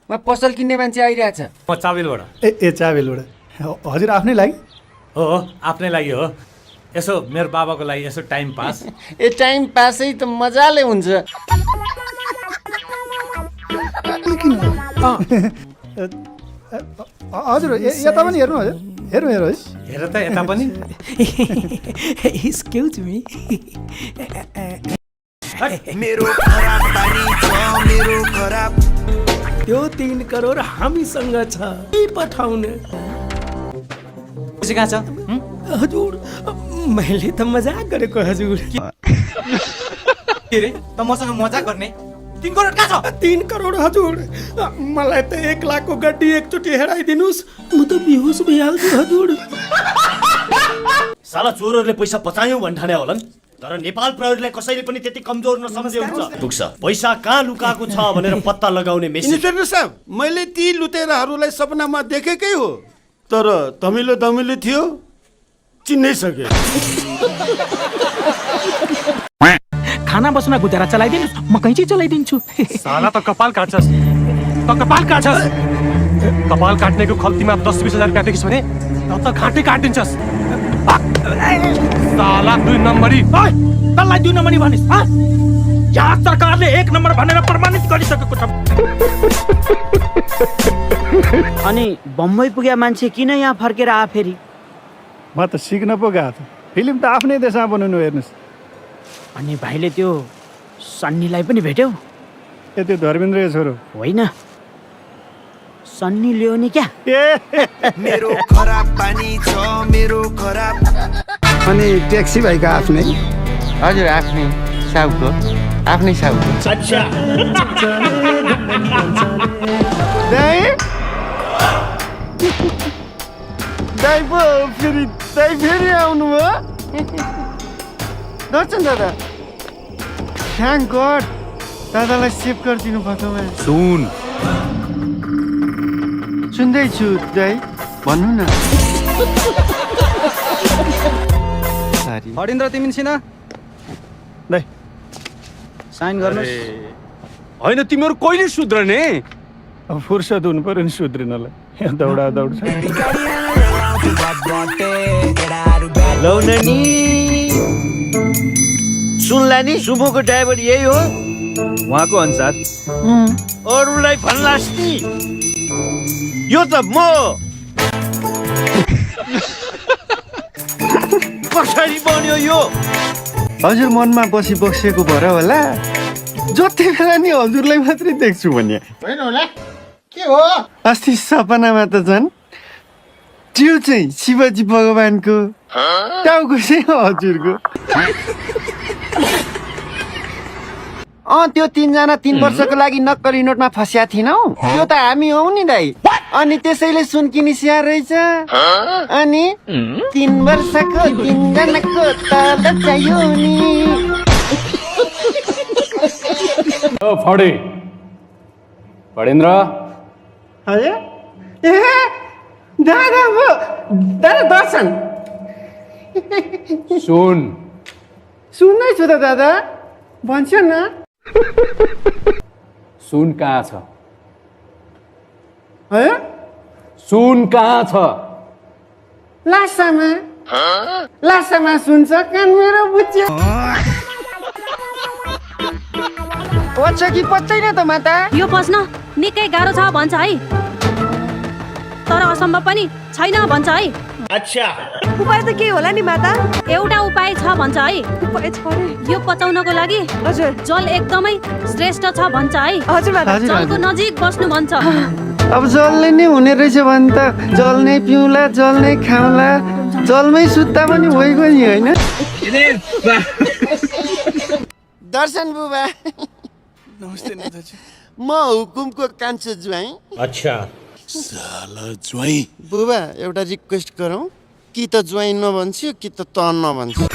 म पसल किन्ने मान्छे आइरहेछ। म चाबेलबाट। ए चाबेलबाट हजुर आफ्नै लागि? हो आफ्नै लागि हो। यसो मेरो बाबाको लागि यसो टाइम पास। ए टाइम पासै त मजाले हुन्छ। हजुर यता पनि हेर्नु हजुर, हेर्नु है। हेर त यता पनि। Excuse me. मेरो खराब बानी छ, मेरो खराब। यो 3 करोड हामीसँग छ, पठाउने। कहाँ छ? हजुर मैले त मजाक गरेको हजुर। के रे त मसँग मजाक गर्ने? 3 करोड कहाँ छ? 3 करोड हजुर। मलाई त 1 लाखको गड्डी एकचोटि हेराइदिनुस्, म त बेहोस भइहाल्छु हजुर। साला चोरहरूले पैसा बचायौं भन्ठाने होलान्, तर नेपाल प्रहरीलाई कसैले पनि त्यति कमजोर नसम्झे हुन्छ। पुग्छ पैसा कहाँ लुकाएको छ भनेर पत्ता लगाउने मेसिन। इन्सपेक्टर साहब, मैले ती लुटेराहरूलाई सपनामा देखेकै हो, तर तमिलो दमिलो थियो, चिन्नै सके। खाना बसमा गुजारा चलाइदिनु, म कैँची चलाइदिन्छु। साला त कपाल काट्छस्, त कपाल काट्छस्। कपाल काट्नेको खल्तीमा 10-20 हजार रुपियाँ देखिस् भने त घाँटी काटिदिन्छस्। साला 2 नम्बरी। तँलाई 2 नम्बरी भनिस्? यहाँ सरकारले 1 नम्बर भनेर प्रमाणित गरिसकेको छ। अनि बम्बई पुग्या मान्छे किन यहाँ फर्केर आ फेरि? म त सिक्न पो गएको थिएँ। फिल्म त आफ्नै देशमा बनाउनु, हेर्नुहोस्। अनि भाइले त्यो सन्नीलाई पनि भेट्यौ? ए त्यो धर्मेन्द्र छोरो होइन, सन्नी ल्याउने क्या? मेरो खराब बानी छ, मेरो खराब। अनि ट्याक्सी भाइको आफ्नै? हजुर आफ्नै साउको, आफ्नै साउको। अच्छा दाइ पो फेरि आउनु भयो। दर्शन दादा, थ्याङ्क गड, दादालाई सेभ गरिदिनु भएको। सुन्दैछु दाइ, भन्नु न। हरिन्द्र तिमी छिन दाइ साइन गर्नुहोस्। होइन तिमीहरू कहिले सुध्रने? अब फुर्सद हुनु पर्यो नि सुध्रिनलाई। यहाँ दौडा दौड छ। लौ नानी, सुनला नि सुमोको ड्राइभर यही हो? उहाँको अनुसार अरूलाई भन्लास् नि, यो त म। कसरी बन्यो यो? हजुर मनमा बसी बसेको भएर होला, जति बेला नि हजुरलाई मात्रै देख्छु भने। होइन होला, के हो? अस्ति सपनामा त झन् जिउ चाहिँ शिवजी भगवानको, टाउको चाहिँ हजुरको। त्यो 3 जना 3 वर्षको लागि नक्कली नोटमा फस्या थिएनौ, त्यो त हामी हौ नि दाइ। अनि त्यसैले सुनकिनी स्याहार रहेछ। अनि 3 वर्षको 3 जनाको तल चाहियो नि। फडेन्द्र हजुर दादा, दादा दर्शन सुन्दैछु त दादा, भन्छ न। सुन कहाँ छ? सुन कहाँ छ? लासामा सुन्छ कान मेरो बुझ्यो। पच्छ कि पच्दैन त माता? यो पस्न निकै गाह्रो छ भन्छ है, तर असम्भव पनि छैन भन्छ है। अच्छा उपाय त के होला नि माता? एउटा उपाय छ भन्छ है। उपाय छ रे? यो पचाउनको लागि हजुर जल एकदमै श्रेष्ठ छ भन्छ है। हजुर माता, जलको नजिक बस्नु भन्छ। अब जलले नै हुने रहेछ भने त जल नै पिउला, जल नै खाउला, जलमै सुत्ता पनि भइगयो नि, होइन? दर्शन बुबा नमस्ते नेताजी। म हुकुमको कान्छो ज्वाइँ। अच्छा साला ज्वाइँ। बुबा एउटा रिक्वेस्ट गरौँ कि त ज्वाइँ नभन्छु कि त नभन्छु।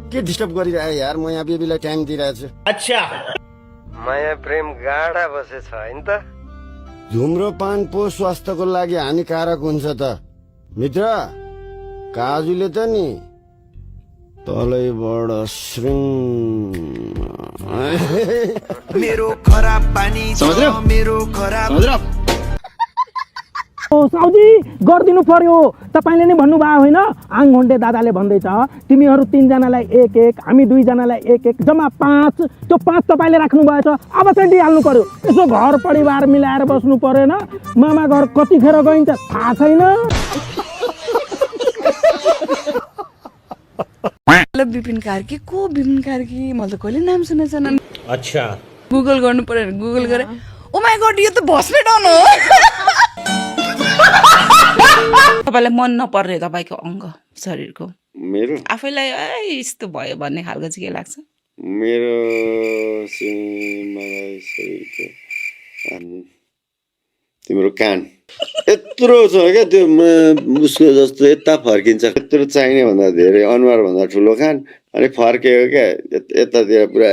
के डिस्टर्ब गरिरहे यार, म यहाँ बेबीलाई टाइम दिइरहेको छु। अच्छा माया प्रेम गाढा बसेछ हैन त? धुम्रपान पो स्वास्थ्यको लागि हानिकारक हुन्छ त मित्र। काजुले त नि तलैबाट श्रुङ मेरो खराब बानी छ मेरो खराब साउजी गरिदिनु पर्यो तपाईँले नै भन्नुभयो होइन आङघोन्डे दादाले भन्दैछ तिमीहरू 3 जनालाई 1-1 हामी 2 जनालाई 1-1 जम्मा 5 त्यो 5 तपाईँले राख्नु भएछ अब चाहिँ दिइहाल्नु पर्यो यसो घर परिवार मिलाएर बस्नु परेन मामा घर कतिखेर गइन्छ थाहा छैन विपिन कार्की को विपिन कार्की मैले त कहिले नाम सुनेको छैन अच्छा गुगल गर्नु पर्यो गुगल गरे ओ माय गॉड यो त भस्मे डन हो तपाईलाई मन नपर्ने तपाईको अङ्ग शरीरको मेरो आफैलाई यस्तो भयो भन्ने खालको चाहिँ के लाग्छ मेरो मलाई शरीरको तिम्रो कान यत्रो छ क्या त्यो उसको जस्तो यता फर्किन्छ यत्रो चाहिने भन्दा धेरै अनुहार भन्दा ठुलो कान अनि फर्केको क्या यतातिर पुरा